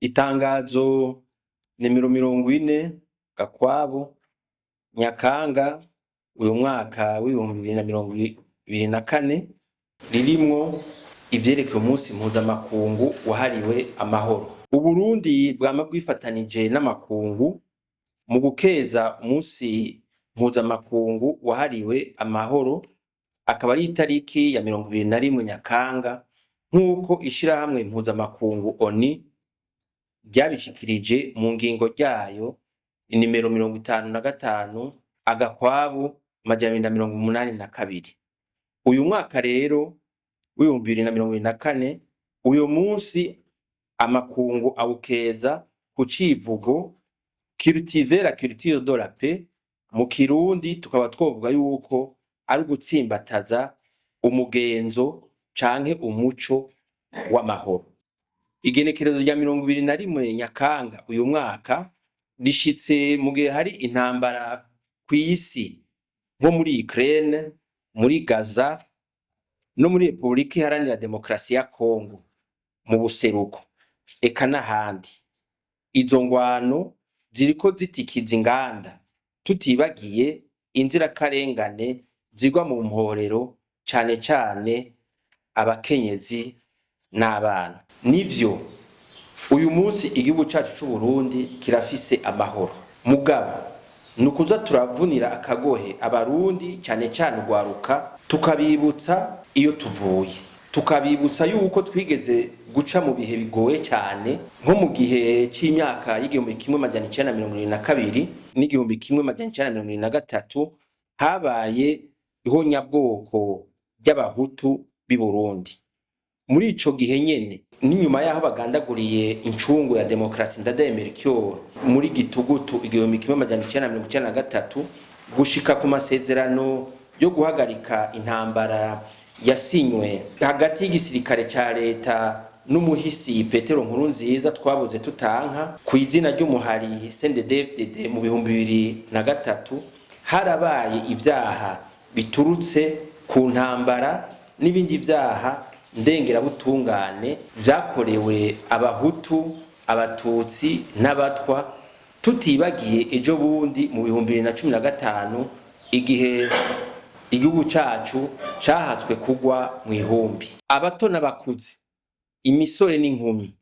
Itangazo nimero 40 Gakwabu Nyakanga uyu mwaka w'2024 ririmwo ivyerekeye umunsi mpuzamakungu wahariwe amahoro. Uburundi bwama bwifatanije n'amakungu mu gukeza umunsi mpuzamakungu wahariwe amahoro, akaba ari itariki ya 21 Nyakanga, nk'uko ishirahamwe mpuzamakungu ONU ryabishikirije mu ngingo ryayo inimero 55 agakwabu 282. Uyu mwaka rero w'2024, uyu munsi amakungu awukeza ku civugo "Cultiver la culture de la paix", mu Kirundi tukaba twovuga yuko ari ugutsimbataza umugenzo canke umuco w'amahoro. Igenekerezo rya 21 Nyakanga uyu mwaka rishitse mu gihe hari intambara kw'isi, nko muri Ukraine, muri Gaza no muri Repubulika Iharanira Demokarasi ya Kongo mu buseruko, eka n'ahandi. Izo ngwano ziriko zitikiza inganda, tutibagiye inzirakarengane zigwa mu mporero, cane cane abakenyezi n'abana. Nivyo, uyu munsi igihugu cacu c'Uburundi kirafise amahoro, mugabo ni ukuza turavunira akagohe Abarundi, cane cane urwaruka, tukabibutsa iyo tuvuye, tukabibutsa yuko twigeze guca mu bihe bigoye cyane, nko mu gihe c'imyaka y'1972 n'1973, habaye ihonyabwoko ry'Abahutu b'i Burundi. Muri ico gihe nyene, n'inyuma yaho bagandaguriye incungu ya demokarasi Ndadaye Melchior muri Gitugutu 1993, gushika ku masezerano yo guhagarika intambara yasinywe hagati y'igisirikare ca leta n'umuhisi Petero Nkurunziza twabuze tutanka ku izina ry'umuhari CNDD-FDD mu 2003, harabaye ivyaha biturutse ku ntambara n'ibindi vyaha ndengerabutungane vyakorewe Abahutu, Abatutsi n'Abatwa, tutibagiye ejo bundi mu 2015, igihe igihugu cacu cahatswe kugwa mu ihumbi. Abato n'abakuze, imisore n'inkumi,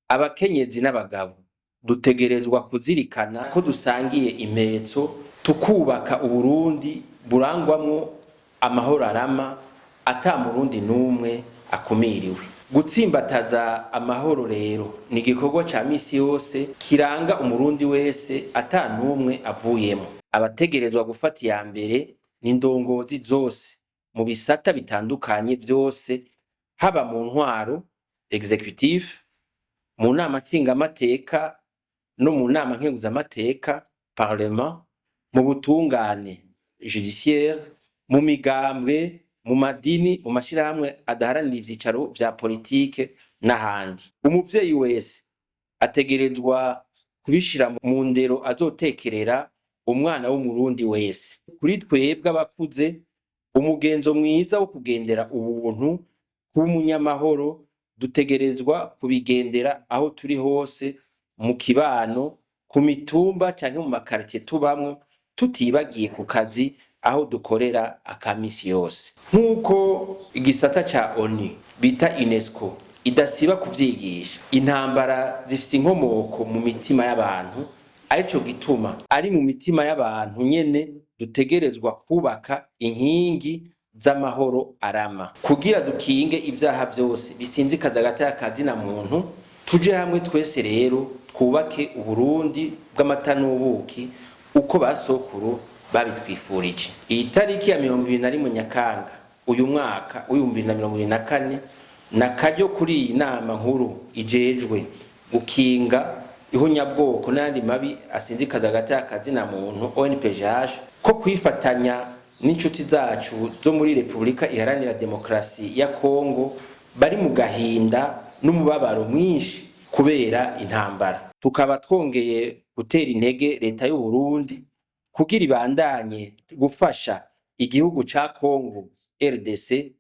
abakenyezi n'abagabo, dutegerezwa kuzirikana ko dusangiye impetso, tukubaka Uburundi burangwamwo amahoro arama, ata Murundi n'umwe akumiriwe. Gutsimbataza amahoro rero ni igikorwa ca misi yose kiranga Umurundi wese, ata n'umwe avuyemo. Abategerezwa gufata iya mbere ni indongozi zose mu bisata bitandukanye vyose, haba mu ntwaro exécutif, mu nama nshingamateka no mu nama nkenguzamateka parlement, mu butungane judiciaire, mu migambwe, mu madini, mu mashirahamwe adaharanira ivyicaro vya politike n'ahandi. Umuvyeyi wese ategerezwa kubishira mu ndero azotekerera umwana w'Umurundi wese. Kuri twebwe abakuze, umugenzo mwiza wo kugendera ubuntu, kuba umunyamahoro, dutegerezwa kubigendera aho turi hose, mu kibano, ku mitumba canke mu makaritiye tubamwo, tutibagiye ku kazi aho dukorera akamisi yose. Nk'uko igisata ca ONU bita UNESCO idasiba kuvyigisha, intambara zifise inkomoko mu mitima y'abantu, arico gituma ari mu mitima y'abantu nyene dutegerezwa kubaka inkingi z'amahoro arama, kugira dukinge ivyaha vyose bisinzikaza agateka ka zina muntu. Tuje hamwe twese rero, twubake Uburundi bw'amata n'ubuki uko basokuru babitwifurije. Iyi tariki ya 21 Nyakanga uyu mwaka w'2024 na karyo kuri iyi nama nkuru ijejwe gukinga ihonyabwoko n'ayandi mabi asinzikaza agateka ka zina muntu, ONPGH, ko kwifatanya n'inshuti zacu zo muri Repubulika Iharanira Demokarasi ya Kongo bari mu gahinda n'umubabaro mwinshi kubera intambara. Tukaba twongeye gutera intege leta y'u Burundi kugira ibandanye gufasha igihugu ca Kongo RDC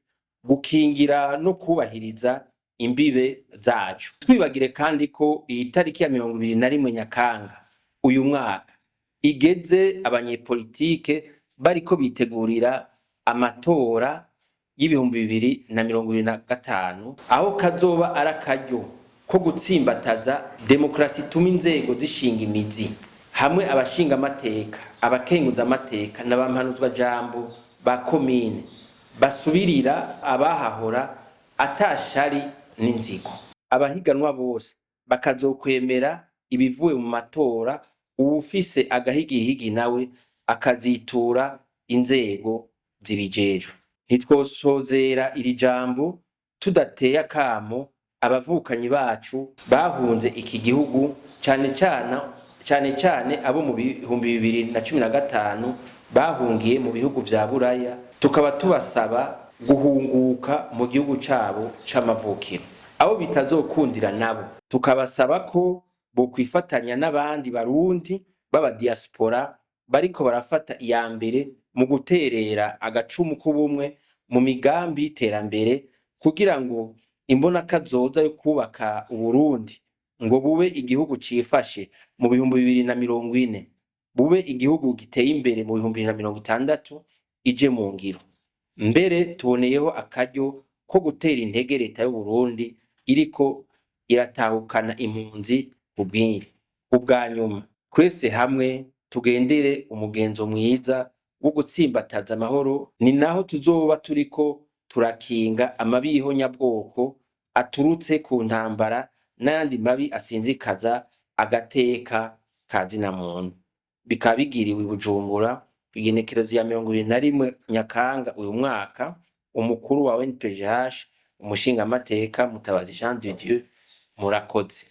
gukingira no kubahiriza imbibe zacu. Twibagire kandi ko iyi tariki ya 21 Nyakanga uyu mwaka igeze abanyepolitike bariko bitegurira amatora y'2025, aho kazoba ari akaryo ko gutsimbataza demokarasi ituma inzego zishinga imizi, hamwe abashinga amateka, abakenguza amateka n'abampanuzwa jambo ba komine basubirira abahahora atashari n'inzigo. Abahiganwa bose bakazokwemera ibivuye mu matora, uwufise agahigihigi nawe akazitura inzego zibijejwe. Ntitwosozera iri jambo tudateye akamo abavukanyi bacu bahunze iki gihugu, cane cane cane cane abo mu 2015 bahungiye mu bihugu vya Buraya, tukaba tubasaba guhunguka mu gihugu cabo c'amavukiro. Abo bitazokundira nabo tukabasaba ko bokwifatanya n'abandi Barundi b'aba diaspora bariko barafata iya mbere mu guterera agacumu k'ubumwe mu migambi y'iterambere, kugira ngo imbonakazoza yo kubaka Uburundi ngo bube igihugu cifashe mu 2040, bube igihugu giteye imbere mu 2060 ije mu ngiro. Mbere tuboneyeho akaryo ko gutera intege leta y'Uburundi iriko iratahukana impunzi ku bwinshi. Ubwa nyuma, twese hamwe tugendere umugenzo mwiza wo gutsimbataza amahoro, ni naho tuzoba turiko turakinga amabi y'ihonyabwoko aturutse ku ntambara n'ayandi mabi asinzikaza agateka ka zina muntu. Bikaba bigiriwe i Bujumbura kw'igenekerezo ya 21 Nyakanga uyu mwaka. Umukuru wa ONPGH, umushingamateka Mutabazi Jean de Dieu. Murakoze.